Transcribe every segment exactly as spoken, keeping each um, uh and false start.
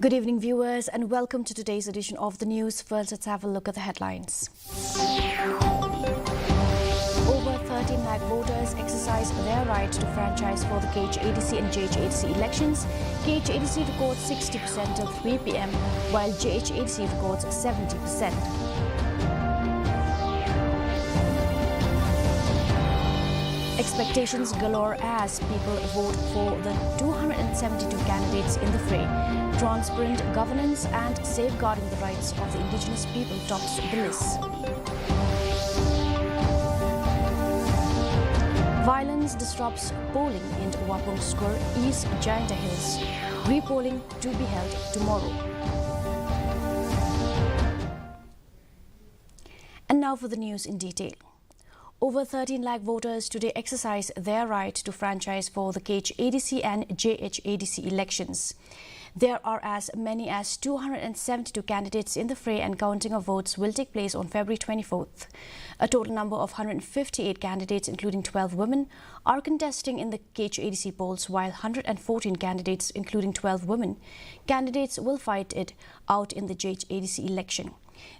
Good evening, viewers, and welcome to today's edition of the news. First, let's have a look at the headlines. Over thirteen lakh voters exercise their right to franchise for the K H A D C and J H A D C elections. K H A D C records sixty percent of V P M, while J H A D C records seventy percent. Expectations galore as people vote for the two hundred and seventy-two candidates in the fray. Transparent governance and safeguarding the rights of the indigenous people tops the list. Violence disrupts polling in Wapung Skur, East Jaintia Hills. Repolling to be held tomorrow. And now for the news in detail. Over thirteen lakh voters today exercise their right to franchise for the K H A D C and J H A D C elections. There are as many as two hundred and seventy-two candidates in the fray, and counting of votes will take place on February twenty-fourth. A total number of one hundred fifty-eight candidates, including twelve women, are contesting in the K H A D C polls, while one hundred and fourteen candidates, including twelve women, candidates will fight it out in the J H A D C election.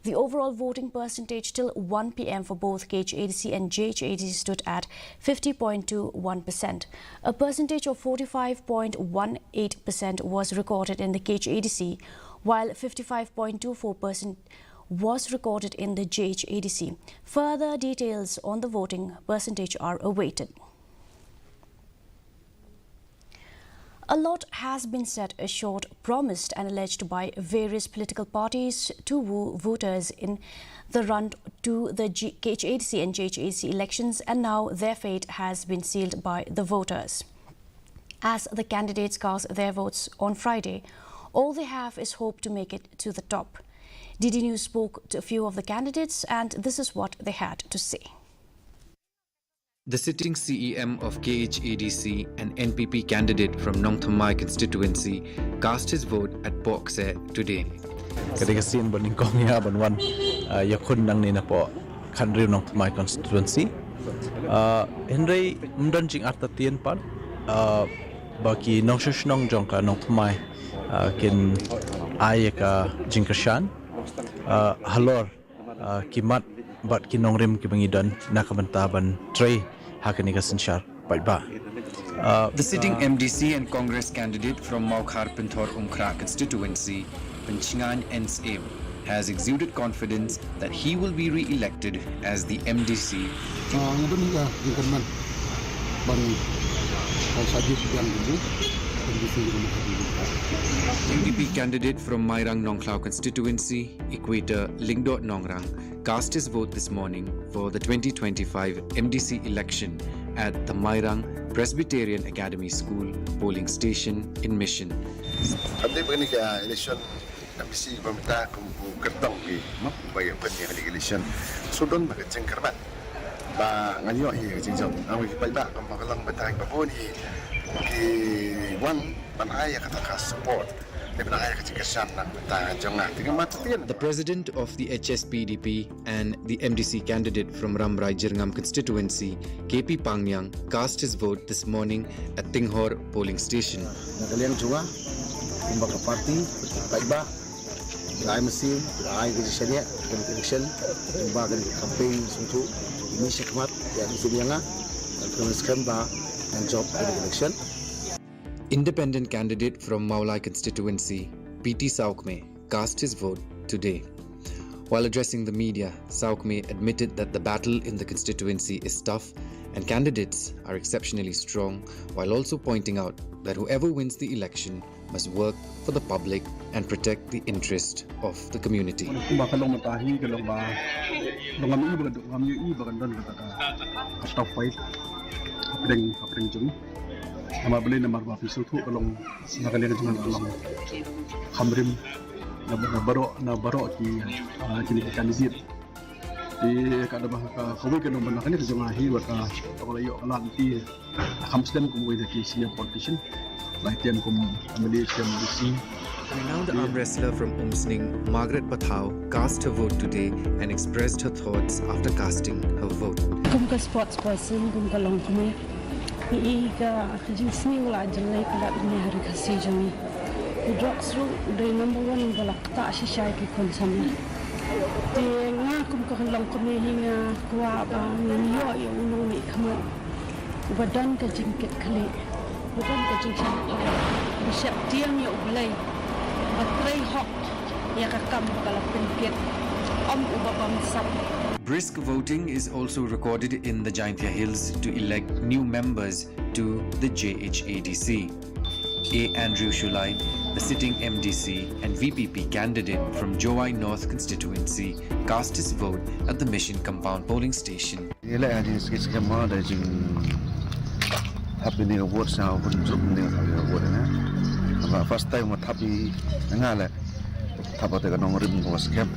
The overall voting percentage till one P M for both K H A D C and J H A D C stood at fifty point two one percent. A percentage of forty-five point one eight percent was recorded in the K H A D C, while fifty-five point two four percent was recorded in the J H A D C. Further details on the voting percentage are awaited. A lot has been said, assured, promised, and alleged by various political parties to woo voters in the run to the G- K H A D C and J H A D C elections, and now their fate has been sealed by the voters. As the candidates cast their votes on Friday, all they have is hope to make it to the top. D D News spoke to a few of the candidates, and this is what they had to say. The sitting C E M of K H A D C and N P P candidate from Nongthymmai constituency cast his vote at Pohkseh today. Ka dei ka sien ba nyngkong ïa ban wan, ah, ïakhun nangne napoh Khatriew Nongthymmai constituency. Ah, hynrei ym don jingartatien pat, ah, ba ki nongshong shnong jong ka Nongthymmai, ah, kin ai ïa ka jingkyrshan, ah, halor ah, ki mat bad ki nongrim kiba ngi don na ka bynta ban trei ha kane ka synshar paidbah. Ah, The sitting M D C and Congress candidate from Mawkhar Pynthorumkhrah constituency, Pynshngaiñ N Syiem, has exuded confidence that he will be re-elected as the M D C. Ah, nga don ïa ka jingkyrmen ban, ban sa jied biang ïa u M D C. N D P candidate from Mairang Nongkhlaw constituency, Equator Lyngdoh Nongrang, cast his vote this morning for the twenty twenty-five M D C election at the Mairang Presbyterian Academy School polling station in Mission. Update ba kane ka election M D C ba mynta kum u kyrtong ki, no, ba ïa ban ïa kane ka election. So don ba ka jingkyrmen ba ngan ïoh ïa ka jingjop. Nga ki paidbah kum ba ka long ba tang ba bun hi ki wan ban ai ïa kata ka support. The president of the H S P D P and the M D C candidate from Rambrai Jyrngam constituency, K P Pangmiang, cast his vote this morning at Tinghor polling station. Na ka liang jong nga, kumba ka party, paidbah, ka ai mynsiem, ka ai ka jingshaniah, ka election, kumba ka campaign sngewthuh, ini shakhmat, ïa ka jingïa nga, ka skhem ba ngan jop ka election. Independent candidate from Mawlai constituency, P T Sawkmie, cast his vote today. While addressing the media, Sawkmie admitted that the battle in the constituency is tough and candidates are exceptionally strong, while also pointing out that whoever wins the election must work for the public and protect the interest of the community. Kumba ka long mynta hi ka long ba long ngam ïohi ba ka ngam ïohi ba kan don kata ka tough fight hapdeng hapdeng jong. Namar balei namar ba phi sngewthuh ka long na ka liang jong ka long kham rim na baroh na baroh ki kine ki candidate. Te ka da ba ka kawei ka long ba na ka liang jong nga hi ba ka long la ïoh ka lad ti. Kham slem kum uwei na ki senior politician. Lai tem kum M L A, M D C. Renowned arm wrestler from Umsning, Margaret Pathaw, cast her vote today and expressed her thoughts after casting her vote. Kum ka sports person, kum ka longkmie, ngi i ka jingsngew la jyllei ka la bniah ha ri Khasi jong ngi. U drugs ruh u dei number one ba la ktah shisha ïa ki khun samla. Te nga kum ka lyngkmie hi nga kwah ba ngin ïoh ïa u nongmihkhmat uba don ka jingkitkhlieh, uba don ka jingshaniah, uba sheptieng ïa U Blei, uba trei hok ïa ka kam ba ka la pynkit, ym uba bamsap. Brisk voting is also recorded in the Jaintia Hills to elect new members to the J H A D C. A Andrew Shullai, the sitting M D C and V P P candidate from Jowai North constituency, cast his vote at the Mission Compound polling station. Ïa la jingskhem skhem ma da jingthap ïa ka vote sa u bun jrup ïa ka vote na. Ba first time ma thap ïa nga la thap ïa ka nongrim ka skhem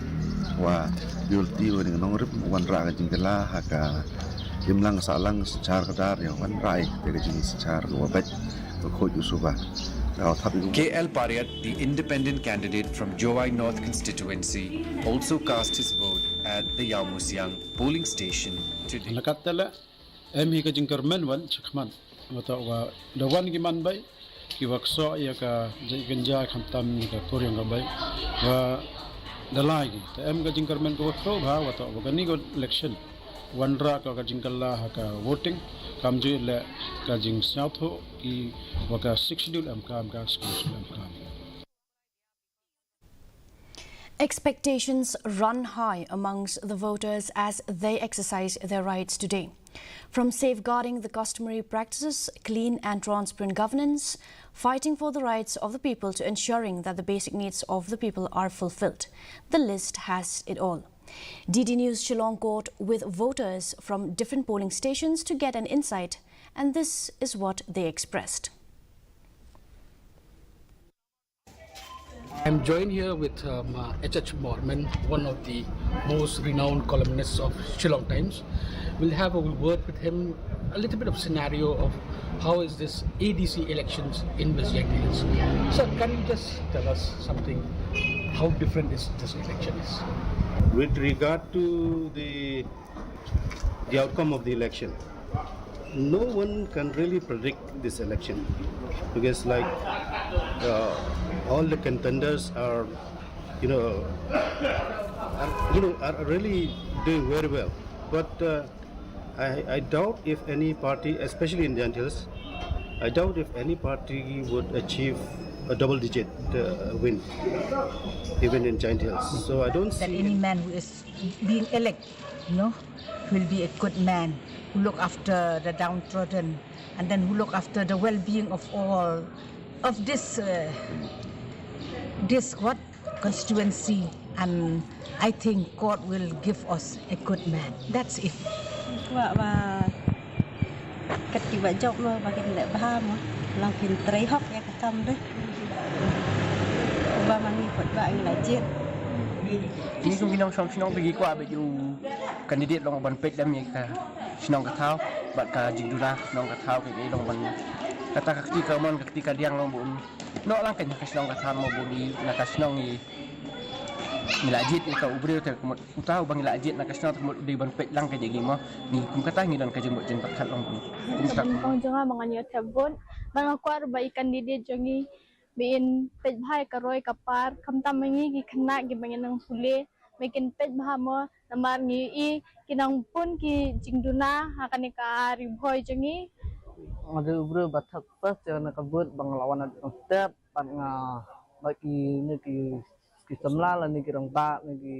wa guilty wa ïa ka nongrim wanrah ka jingkylla ha ka imlang sahlang synshar ka dar ïa wanrah ïa ka jingsynshar ka wa bad ka khot u suba. Ka thap ïa ka K L Pariat, the independent candidate from Jowai North constituency, also cast his vote at the Ïawmusiang polling station today. Hana katta la em hi ka jingkyrmen wan chakhmat. Wata wa da wan ki man bai ki wa kso ïa ka jingkynja khamtam ïa ka kur ïa ka bai wa da lai ki. Te em ka jingkyrmen ka wa kso ba wata wa ka ni ka election. Wanrah ka ka jingkylla ha ka voting kam ju le ka jingsngewthuh ki wa ka Sixth Schedule em kam ka Sixth Schedule em kam. Expectations run high amongst the voters as they exercise their rights today. From safeguarding the customary practices, clean and transparent governance, fighting for the rights of the people to ensuring that the basic needs of the people are fulfilled, the list has it all. D D News Shillong caught with voters from different polling stations to get an insight, and this is what they expressed. I'm joined here with um, uh, H H Morman, one of the most renowned columnists of Shillong Times. We'll have a word with him, a little bit of scenario of how is this A D C elections in West Jaintia Hills. Sir, can you just tell us something, how different is this election is? With regard to the the outcome of the election. No one can really predict this election because, like, uh, all the contenders are, you know, are, you know, are really doing very well. But uh, I, I doubt if any party, especially in Jaintia Hills, I doubt if any party would achieve a double-digit uh, win, even in Jaintia Hills. So I don't that see any man who is being elected, you know, will be a good man who look after the downtrodden and then who look after the well-being of all of this uh, this what constituency, and I think God will give us a good man. That's it. Kwah ba kat ki ba jop mo ba kin leh bha mo, lang kin trei hok ïa ka kam de. Ba ma ngi pat ba ngi la jied. Ngi kum ki nongshong shnong te ngi kwah ba ju candidate long ban peit lem ïa ka shnong ka thaw bad ka jingduna shnong ka thaw ka long ban kata ka kti ka mon ka kti ka diang long bun. Noh lang ka shnong ka thaw mo bun na ka shnong i. Ngi la jied ïa ka u briew te kumut uta uba ngi la jied na ka shnong te kumut u dei ban peit lang ka jingim mo. Ngi kum kata ngi don ka jingmut jingpyrkhat long bun. Kum kata. Ka nyngkong jong nga ba ngan ïoh thep vote ba nga kwah ba i candidate jong ngi ba in peit bha ïa ka roi ka par khamtam ma ngi ki khynnah kiba ngi nang pule ba kin peit bha mo namar ngi i ki nang pun ki jingduna ha kane ka Ri Bhoi jong ngi. Nga dei u briew ba thep first ïa kane ka vote ba nga la wan na ka step bad nga bad kine ki ki samla lane ki rangbah ne ki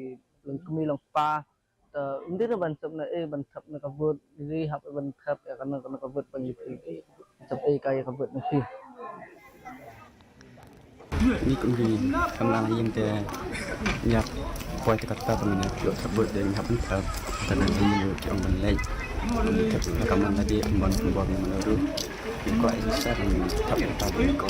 longkmie longkpa. Te ym dei ban thep na e ban thep na ka vote, dei hap ban thep ïa kane kane ka vote ban ïa phi. Thep e ka ïa ka vote na phi. Ni kum ki samla ïing te ïa poi te kata ban ïa thep vote, dei hap ban thep. Te na ni ki ong ban leit ban thep na ka man lade ban ban ban ban ru. Ki ko ai sa ban thep kata ban ko.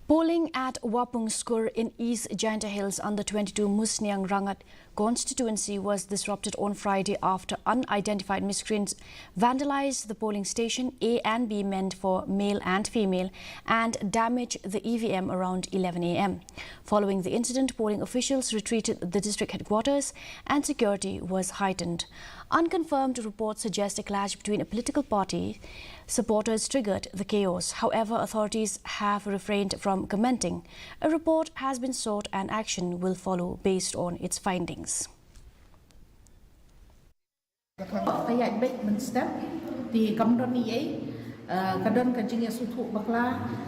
Polling at Wapung Skur in East Jaintia Hills under twenty-two Musniang Rangat constituency was disrupted on Friday after unidentified miscreants vandalized the polling station A and B meant for male and female and damaged the E V M around eleven a m. Following the incident, polling officials retreated the district headquarters and security was heightened. Unconfirmed reports suggest a clash between a political party supporters triggered the chaos. However, authorities have refrained from commenting. A report has been sought and action will follow based on its findings. Ka ïaid beit mynstep, te kam don ei ei, eh, ka don ka jingïasngewthuh bakla,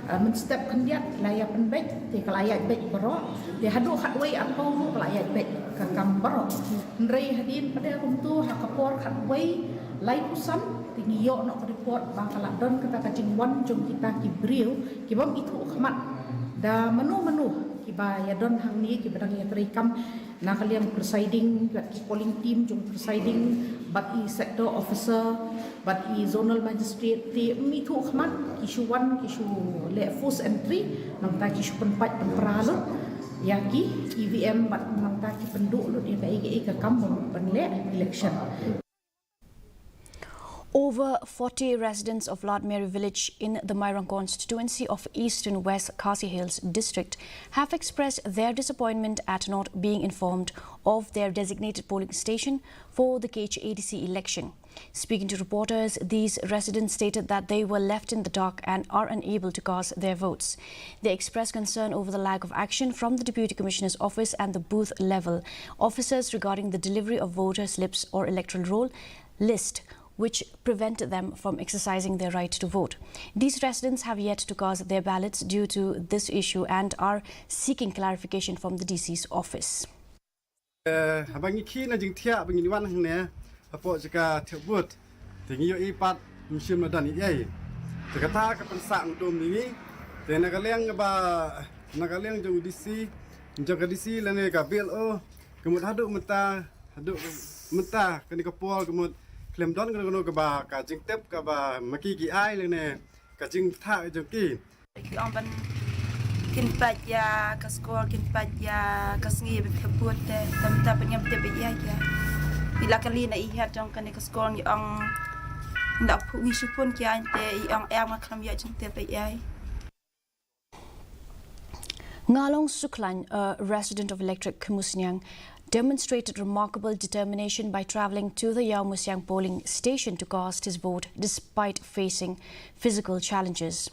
eh, mynstep khyndiat la ïa pynbeit, te ka la ïaid beit baroh, te haduh khatwei arphew ruh ka la ïaid beit ka kam baroh. Hynrei hadien pat de kumto ha ka por khatwei laiphew san, te ngi ïoh noh ka report ba ka la don kata ka jingwan jong kita ki briew ki bym ithuh khmat da mano mano kiba ïa don hangne kiba dang ïa trei kam na ka liang presiding, bad ki polling team jong presiding, bad i sector officer, bad i zonal magistrate, te ym ithuh khmat ki shu wan, ki shu leh forced entry, nangta ki shu pynpait pynpra lut ïa ki E V M, bad nangta ki pynduh lut ïa kaei kaei ka kam ban leh election. Over forty residents of Ladmeri village in the Mairang constituency of Eastern West Khasi Hills district have expressed their disappointment at not being informed of their designated polling station for the K H A D C election. Speaking to reporters, these residents stated that they were left in the dark and are unable to cast their votes. They expressed concern over the lack of action from the Deputy Commissioner's office and the booth level officers regarding the delivery of voter slips or electoral roll list, which prevented them from exercising their right to vote. These residents have yet to cast their ballots due to this issue and are seeking clarification from the D C's office. Eh, haba ngi khie na jingthiah ba ngin wan hangne hapoh jaka thiah vote, te ngi ïohi pat ym shym la don ei ei. Te kata ka pynsah ngdum ïa ngi. Te na ka liang ba, na ka liang jong D C, jong ka D C lane ka B L O, ka mut haduh mynta, haduh mynta kane ka por ka mut khlem don kano kano kaba ka jingtip kaba ma ki ki ai lane ka jingthiah jong ki. Ki ong ban kin pait ïa ka score, kin pait ïa ka sngi ban thiah vote te, te mynta pat ngam tip ei ei ïa. Ngi la kylli na i head jong kane ka score, ngi ong ngi la phu-, ngi shu phone ïa i te i ong em, nga khlem ïoh jingtip ei ei. Ngalong Sukhlain, a resident of Electric Musniang, demonstrated remarkable determination by travelling to the Ïawmusiang polling station to cast his vote despite facing physical challenges.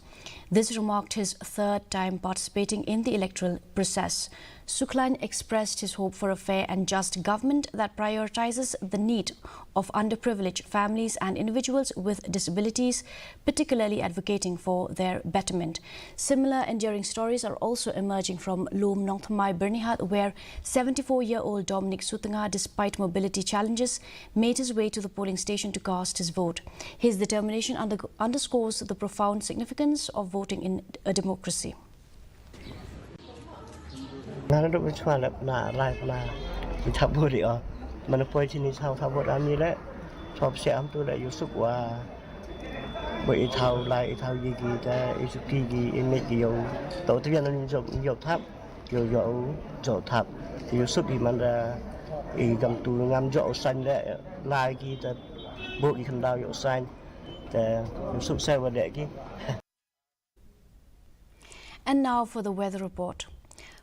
This marked his third time participating in the electoral process. Sukhlain expressed his hope for a fair and just government that prioritizes the need of underprivileged families and individuals with disabilities, particularly advocating for their betterment. Similar endearing stories are also emerging from Lum Nongthymmai Byrnihat, where seventy-four-year-old Dominic Sutnga, despite mobility challenges, made his way to the polling station to cast his vote. His determination under-, underscores the profound significance of voting in a democracy. Nga la duk chwa lep na rai na i thap bud i o. Mana poi chini chaw thap bud ami le. Chwa psiah ham tu le Yusuf wa. Bo i thaw lai i thaw yi ki ta i supi ki i mit ki yo. To tu yan ni jop jop thap. Yo yo jop thap. Yusuf i man da i gam tu ngam jop san le lai ki ta bo ki khandau yo san. Ta Yusuf sai wa de ki. And now for the weather report.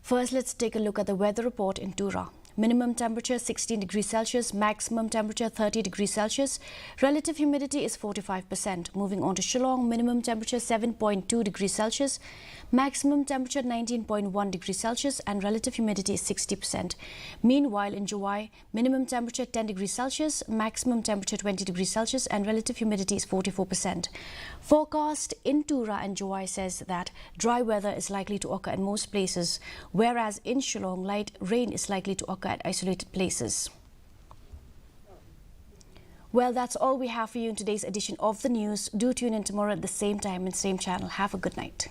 First, let's take a look at the weather report in Tura. Minimum temperature sixteen degrees Celsius, maximum temperature thirty degrees Celsius, relative humidity is forty-five percent. Moving on to Shillong, minimum temperature seven point two degrees Celsius, maximum temperature nineteen point one degrees Celsius, and relative humidity is sixty percent. Meanwhile, in Jowai, minimum temperature ten degrees Celsius, maximum temperature twenty degrees Celsius, and relative humidity is forty-four percent. Forecast in Tura and Jowai says that dry weather is likely to occur in most places, whereas in Shillong, light rain is likely to occur at isolated places. Well, that's all we have for you in today's edition of the news. Do tune in tomorrow at the same time and same channel. Have a good night.